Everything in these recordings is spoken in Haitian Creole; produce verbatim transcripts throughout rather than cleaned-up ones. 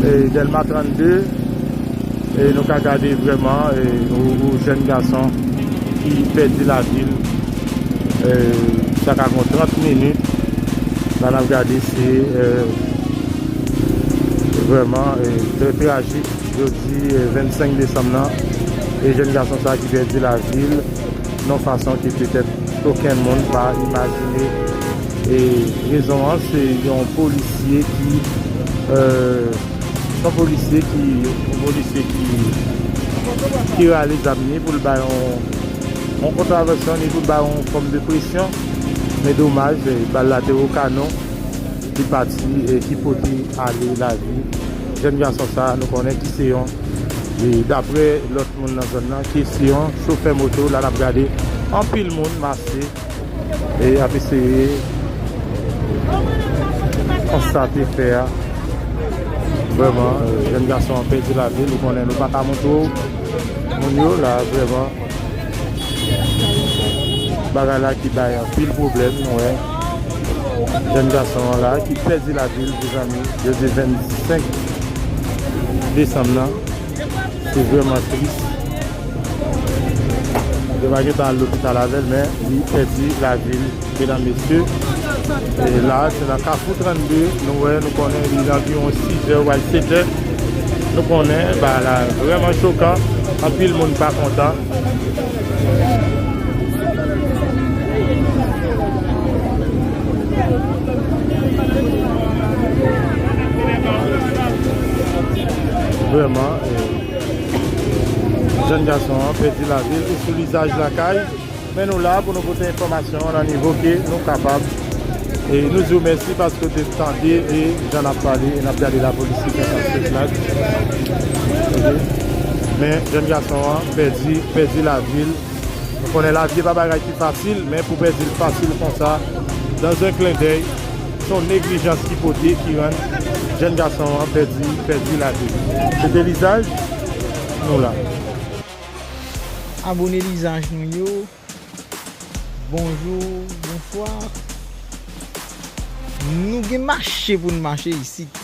E, Dèlma trannde, e, nou ka gade vrèman, e, yon, yon jèn gason ki pèdi lavi l, e, sa ka gon trant minit. La n ap gade, se, e, vrèman, e, trè trajik. Jodi, e, vennsenk desanm nan, e jèn gason sa ki pèdi lavi l nan fason ke petèt okenn moun pa imajine. E rezon an, se yon polisye ki, e, se yon polisye ki, yon polisye ki, ki rale zam ni pou l bay yon, yon kontravansyon, ni pou l bay yon fòm de presyon. Men domaj, e, bal la te o kanon, li pati, e, ki pote ale lavi jèn gason sa, nou konnen ki se yon, e, daprè lòt moun nan zòn nan, ki se yon chofè moto. La n ap gade anpil moun mache, e, ap eseye konstate fè a. Vrèman, e, jèn gason an pèdi lavi l, nou konnen nou pa ka montre w moun yo la, vrèman. Bagay la ki bay anpil pwoblèm, nou wè. Jèn gason an la ki pèdi lavi l, mezanmi, jodi vennsenk desanm nan. Se vrèman tris. Yo pa gentan al lopital avè l, men li pèdi lavi l, medam, mesye. E la, se nan Kafou trannde, nou wè, nou konnen li anviwon sizè, oubyen setè. Nou konnen, ba la, vrèman chokan. Anpil moun pa kontan. Vrèman, e, jèn gason an pèdi lavi l, e sou lizaj lakay. Men nou la pou nou pote enfòmasyon an nan nivo ke nou kapab. E nou di w mèsi paske w te tande e jan n ap pale e n ap gade lapolis ki fè sa sou plas. Ok. Men jèn gason an pèdi, pèdi lavi l. Nou konnen lavi pa bagay ki fasil, men pou pèdi l fasil konsa, dans un clin d'œil, se yon neglijans ki pote, ki rann jèn gason an pèdi, pèdi lavi l. Se te lizaj nou la. Abone lizaj nou yo. Bonjou, bonswa. Nou gen mache pou n mache isit.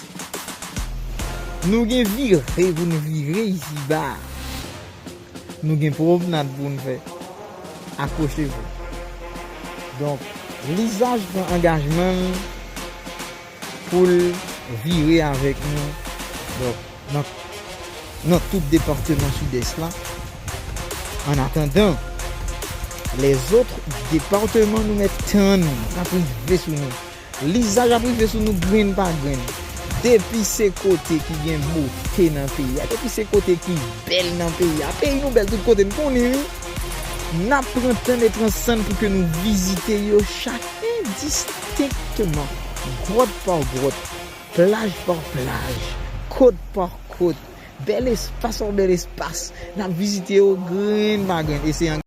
Nou gen vire pou n vire isiba. Nou gen pwomnad pou n fè. Akwoche vou. Donk, lizaj pran angajman l pou l vire avèk nou. Donk, nan, nan tout depatman Sidès la. Annatandan, lèzòt depatman nou mèt tann, n ap rive sou nou. Lizaj ap rive sou nou grenn pa grenn. Depi se kote ki gen bote nan peyi a, depi se kote ki bèl nan peyi a, peyi nou bèl tout kote, n konnen wi. N ap pran tan e pran san n pou ke nou vizite yo chak endistenkteman, gwòt pa gwòt, plaj pa plaj, kot pa kot, bèl espas pa bèl espas. N ap vizite yo grenn pa grenn. E se